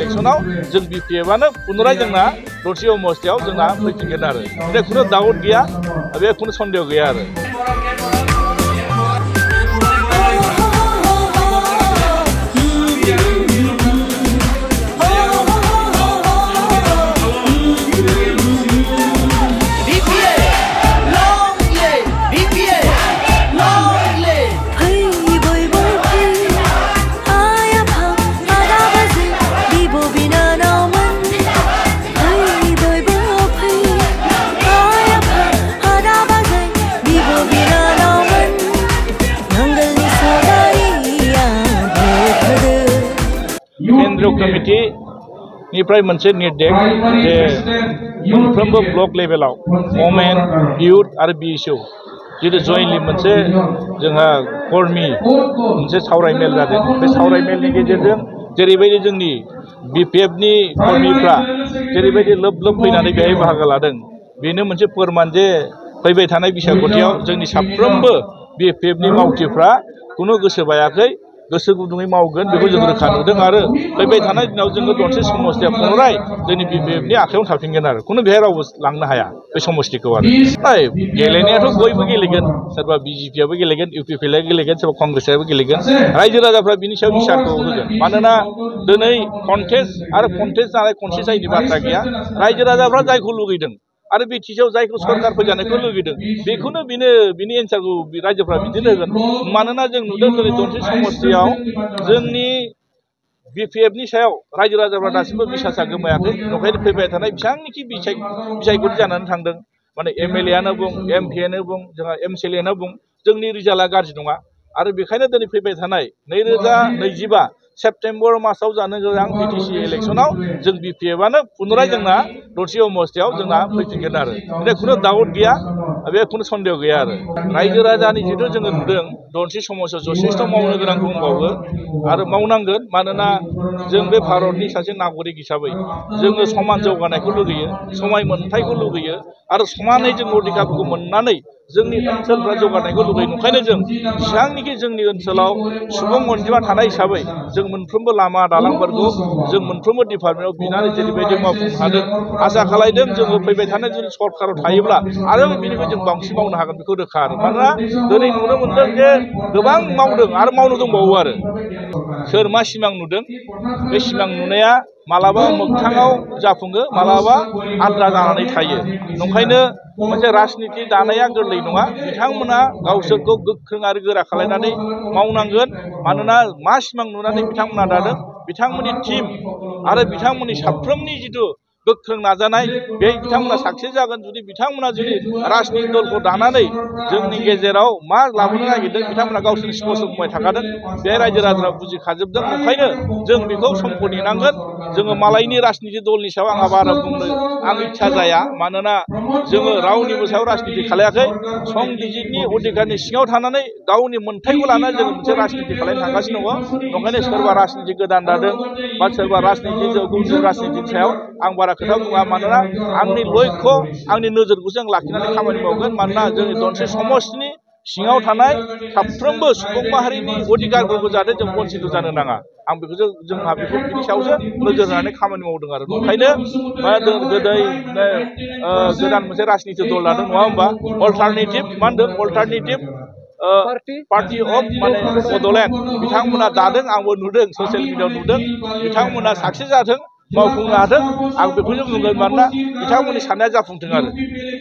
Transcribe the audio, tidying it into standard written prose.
इलेक्शनाव जों BPF-आनो पुनराय जोंना दरसे अवस्थायाव जोंना फैफिनगोन आरो बे खुनु डाउट गैया बे खुनु सन्देह गैया आरो केन्द्रीय कमिटिनिफ्राय मोनसे निर्देश जे मोनफ्रोमबो ब्लक लेभेलाव वमेन इउथ आरो BSO जितु जयेन्टलि मोनसे जोंहा कर्मी मोनसे सावरायमेल जादों बे सावरायमेलनि गेजेरजों जेरैबायदि जोंनि BPF-नि कर्मीफ्रा जेरैबायदि लोब लोब फैनानै बेहाय बाहागो लादों बेनो मोनसे फोरमान जे फैबाय थानाय बिसायख'थियाव जोंनि साफ्रोमबो BPF-नि मावथिफ्रा खुनु गोसो बायाखै गोसो गुदुङै मावगोन बेखौ जों रोखा नुदों आरो फैबाय थानाय दिनाव जोङो दरसे समस्तिया पुनराय जोंनि BPF-नि आखायाव थाफिनगोन आरो खुनु बेहाय रावबो लांनो हाया बे समस्तिखौ आरो गेलेनायाथ' बयबो गेलेगोन सोरबा BJP-आबो गेलेगोन UPPL-आ गेलेगोन सोरबा कंग्रेसआबो गेलेगोन रायजो राजाफ्रा बिनि सायाव बिसारखौ होगोन मानोना दिनै कन्टेस्ट आरो कन्टेस्ट जानाय खनसे जायैनि बाथ्रा गैया रायजो राजाफ्रा जायखौ लुगैदों आरो BTC-आव जायखौ सरकार फैजानायखौ लुगैदों बेखौनो बिनि एन्सारखौ रायजोफ्रा बिदिनो होगोन मानोना जों नुदों दिनै दरसे समस्तियाव जोंनि BPF-नि सायाव रायजो राजाफ्रा दासिमबो बिसासा गोमायाखै ओंखायनो फैबाय थानाय बेसेबांनोखि बिसायख'थि जानानै थांदों माने MLA-आनो बुं MP-आनो बुं जोंहा MCLA-आनो बुं जोंनि रिजाल्टआ गाज्रि नङा आरो बेखायनो दिनै फैबाय थानाय 2025 सेप्तेम्बर मासाव जानो गोनां BTC इलेक्शनाव जों BPF-आनो पुनराय जोंना दरसे अवस्थायाव जोंना फैफिनगोन आरो बे खुनु डाउट गैया बे खुनु सन्देह गैया आरो रायजो राजानि जिथु जोङो नुदों दरसे समस्यायाव जथेस्थ' मावनो गोनां दंबावो आरो मावनांगोन मानोना जों बे भारतनि सासे नागरिक हिसाबै जोङो समान जौगानायखौ लुगैयो समाय मोनथायखौ लुगैयो आरो समानै जों अधिकारफोरखौ मोननानै जोंनि ओनसोलफ्रा जौगानायखौ लुगैयो ओंखायनो जों जेसेबांनोखि जोंनि ओनसोलाव सुबुं अनजिमा थानाय हिसाबै जों मोनफ्रोमबो लामा दालांफोरखौ जों मोनफ्रोमबो डिपार्टमेन्टआव बिनानै जेरैबायदि मावफुंनो हादों आसा खालामदों जोङो फैबाय थानाय जुदि सरकाराव थायोब्ला आरो बिनिफ्राय जों बांसिन मावनो हागोन बेखौ रोखा आरो मानोना दिनै नुनो मोनदों जे गोबां मावदों आरो मावनो दंबावो आरो सोर मा सिमां नुदों बे सिमां नुनाया मालाबा मोगथाङाव जाफुङो मालाबा आद्रा जानानै थायो ओंखायनो मोनसे राजनिति दानाया गोरलै नङा बिथांमोना गावसोरखौ गोख्रों आरो गोरा खालामनानै मावनांगोन मानोना मा सिमां नुनानै बिथांमोना दादों बिथांमोननि टीम आरो बिथांमोननि साफ्रोमनि जिथु गोख्रों नाजानाय बे बिथांमोना साक्सेस जागोन जुदि बिथांमोना जुदि राजनिति दलखौ दानानै जोंनि गेजेराव मा लाबोनो नागिरदों बिथांमोना गावसोरनि स्पष्ट बुंबाय थाखादों बे रायजो राजाफ्रा बुजिखाजोबदों ओंखायनो जों बेखौ समखौ नेनांगोन जोङो मालायनि राजनिति दलनि सायाव आंहा बारा बुंनो आं इच्छा जाया मानोना जोङो रावनिबो सायाव राजनिति खालायाखै संबिजितनि अधिकारनि सिङाव थानानै गावनि मोन्थायखौ लानानै जोङो मोनसे राजनिति खालामनो थांगासिनो दङ ओंखायनो सोरबा राजनिति गोदान दादों बा सोरबा राजनिति गुबुन राजनितिनि सायाव आं बारा खोथा बुङा मानोना आंनि लक्ष्य आंनि नोजोरखौसो आं लाखिनानै खामानि मावगोन मानोना जोंनि दरसे समस्तिनि सिङाव थानाय साफ्रोमबो सुबुं माहारिनि अधिकारफोरखौ जाहाथे जों बन्सित जानो नाङा आं बेखौसो जोंहा बेखौ बिनि सायावसो नोजोर होनानै खामानि मावदों आरो ओंखायनो गोदान मोनसे राजनिति दल लादों नङा होमबा अल्टारनेटिभ मा होनदों अल्टारनेटिभ पार्टी अफ माने बड'लेण्ड बिथांमोना दादों आंबो नुदों ससियेल मिडियायाव नुदों बिथांमोना साक्सेस जाथों मावफुंनो हाथों आं बेखौनो बुंगोन मानोना बिथांमोननि साननाया जाफुंथों आरो